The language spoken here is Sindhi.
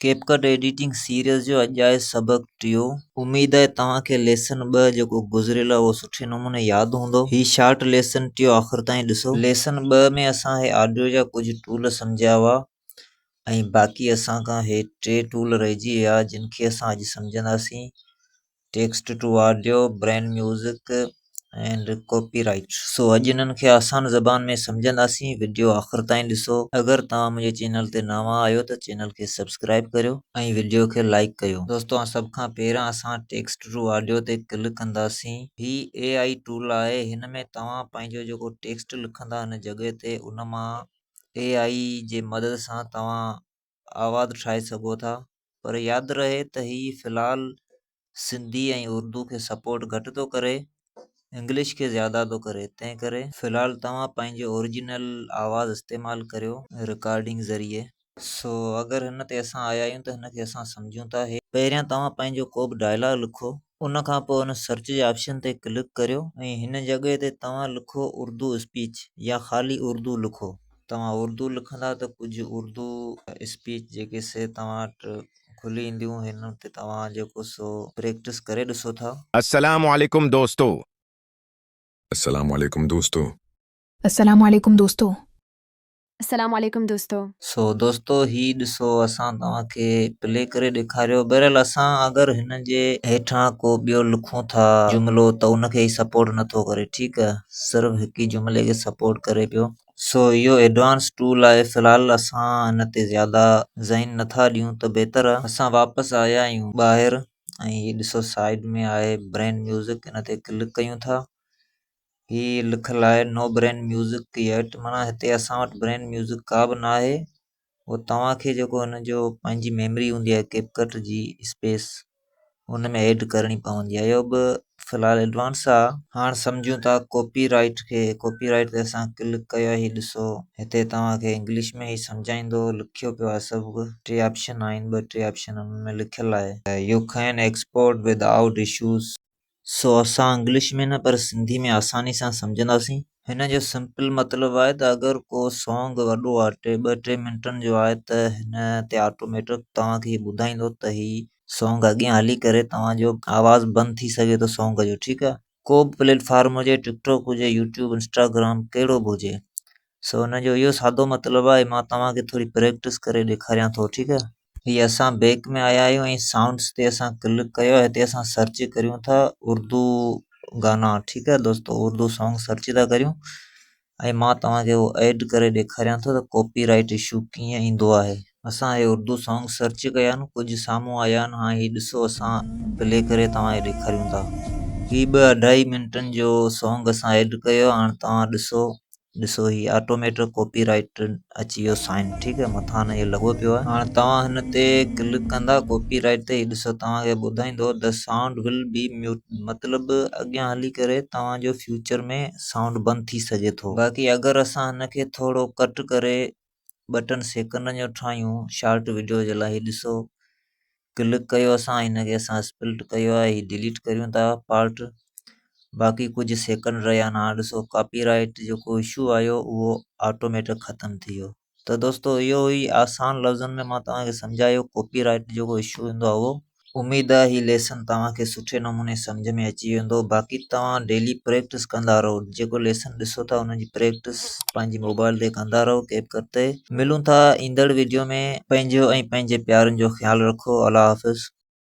ڪيپڪٽ ايڊيٽنگ سيريز جو اڄ آهي سبق ٽيون. اميد آهي توهان کي ليسن 2 جيڪو گذريل آهي اهو سٺي نموني ياد هوندو. هي شارٽ ليسن ٽيون آخر تائين ڏسو. ليسن 2 ۾ اسان هي آڊيو جا ڪجهه ٽول سمجهيا هئا ۽ باقي اسان کان هي ٽي ٽول رهجي ويا جن کي اسان اڄ سمجهنداسين. Text to audio, brain music and copyright. سو اڄ انهن کي آسان زبان ۾ سمجهنداسين وڊيو آخر تائين ڏسو اگر توهان منهنجي چينل تي نوان آهيو ته چينل کي سبسڪرائب ڪريو ۽ وڊيو کي لائيڪ ڪيو. دوستو سڀ کان پهريان اسان ٽيڪسٽ ٽو آڊيو تي ڪلڪ ڪنداسين. هي اي آئي ٽول آهي هن ۾ توهان پنهنجو جيڪو ٽيڪسٽ لکندا ان جڳهه تي ان مان اي آئي جي مدد سان توهان آواز ٺاهي سگهو ٿا پر ياد رهي ته هي في الحال سنڌي ۽ اردو کي سپورٽ گهٽ ٿو ڪري انگلش کي زياده ٿو ڪري تنهن ڪري في الحال توهان پنهنجو اوريجنل آواز استعمال ڪريو رڪارڊنگ ذريعي. سو اگر هن تي اسان آيا آهيون ته هن کي اسان سمجهون ٿا. هي پهريان توهان پنهنجو ڪو به ڊائلاگ لکو ان کان پوء ان سرچ جي آپشن تي ڪلڪ ڪريو ۽ هن جڳهه تي توهان لکو اردو اسپيچ يا خالي اردو لکو. توهان اردو لکندا ته ڪجهه اردو اسپيچ جيڪي سي توهان وٽ کلي اينديون هن تي توهان جيڪو سو پريڪٽس ڪري ڏسو ٿا. السلام عليڪم دوستو. السلام عليڪم دوستو. السلام عليڪم دوستو. السلام عليڪم دوستو. سو دوستو هي ڏسو اسان توهان کي پلي ڪري ڏيکاريو بهرحال اسان اگر هن جي هيٺان ڪو ٻيو لکون ٿا جملو ته ان کي هي سپورٽ نٿو ڪري ٺيڪ صرف هڪ ئي جملي کي سپورٽ ڪري پيو. سو اهو ايڊوانس ٽول آهي في الحال اسان ان تي زياده ذهن نٿا ڏيون ته بهتر آهي. اسان واپس آيا آهيون ٻاهر ۽ هي ڏسو سائيڊ ۾ آهي برين ميوزڪ ان تي ڪلڪ ڪيون ٿا هي لکيل آهي نو برين ميوزڪ ييٽ معنيٰ هتي اسان وٽ برين ميوزڪ ڪا به نه آهي اهو توهان کي جيڪو هن جو پنهنجي ميموري هوندي آهي ڪيپ ڪٽ جي اسپيس ان ۾ ايڊ ڪرڻي پوندي آهي اهو به في الحال ايڊوانس آهي. هاڻ سمجهون ٿا ڪاپي رائيٽ کي ڪاپي رائيٽ تي اسان ڪلڪ ڪيو هي ڏسو هتي توهان کي انگلش ۾ هي سمجهائيندو لکيو پيو آهي سڀ ٽي آپشن آهن ٻه ٽي آپشن ان ۾ لکيل آهي you can export without issues. سو اسان انگلش ۾ نه پر سنڌي ۾ آساني سان سمجهنداسين. هن جو سمپل مطلب آهي ته اگر ڪو سانگ وڏو آهي ٽي ٻه ٽي منٽن جو آهي ته هن تي آٽوميٽڪ توهان کي ٻڌائيندو ته هي سانگ اڳيان هلي ڪري توهان جو آواز بند ٿي سگهي ٿو سانگ جو ٺيڪ آهي ڪو به پليٽ فارم هجي ٽڪ ٽاڪ هجي يوٽيوب انسٽاگرام ڪهڙو به هجي سو ان جو اهو سادو مطلب آهي مان توهان کي ٿوري پريڪٽس ڪري ڏيکاريان ٿو ٺيڪ آهي هي اسان بيڪ ۾ آيا آهيون ۽ سائونڊس تي اسان ڪلڪ ڪيو آهي هتي اسان سرچ ڪريون ٿا اردو گانا ٺيڪ آهي دوستو اردو سانگ سرچ ٿا ڪريون ۽ مان توهان کي اهو ايڊ ڪري ڏيکاريان ٿو ته ڪاپي رائيٽ اشو ڪيئن ايندو آهي. اسان هي اردو سانگ سرچ ڪيا آهن ڪجهه سامهون آيا آهن هاڻي هي ڏسو اسان پلي ڪري توهان کي ڏيکاريون ٿا. هي ٻه اڍائي منٽن جو سانگ اسان ايڊ ڪيو آهي هاڻي توهان ڏسو ڏسو هي آٽوميٽڪ ڪاپي رائيٽ اچي ويو سائن ٺيڪ آهي مٿان هن جو لڳو پيو آهي هاڻي توهان هن تي ڪلڪ ڪندا ڪاپي رائيٽ تي هي ڏسو توهان کي ٻڌائيندو the sound will be mute مطلب اڳيان هلي ڪري توهان جو فيوچر ۾ سائونڊ بند ٿي سگهي ٿو. باقي اگر اسان هن کي ٿورو ڪٽ ڪري ٻه ٽن سيڪنڊن جو ٺاهيون شارٽ وڊيو جي لاء هي ڏسو ڪلڪ ڪيو اسان هن کي اسان اسپلٽ ڪيو آهي هي ڊيليٽ ڪريون ٿا پارٽ باقي ڪجهه سيڪنڊ رهيا آهن هاڻ ڏسو ڪاپي رائيٽ جيڪو اشو آيو اهو آٽوميٽڪ ختم ٿي ويو ته دوستو اهو ئي آسان لفظن ۾ مان توهان کي سمجهايو ڪاپي رائيٽ جيڪو اشو ايندو آهي اهو اميد آهي هي ليسن توهان کي سٺي نموني سمجهه ۾ اچي ويندو باقي توهان ڊيلي پريڪٽس ڪندا رهو جيڪو ليسن ڏسو ٿا ان جي پريڪٽس پنهنجي موبائل تي ڪندا رهو ڪيپ ڪٽ تي ملون ٿا ايندڙ ويڊيو ۾ پنهنجو ۽ پنهنجي پيارن جو خيال رکو الله حافظ.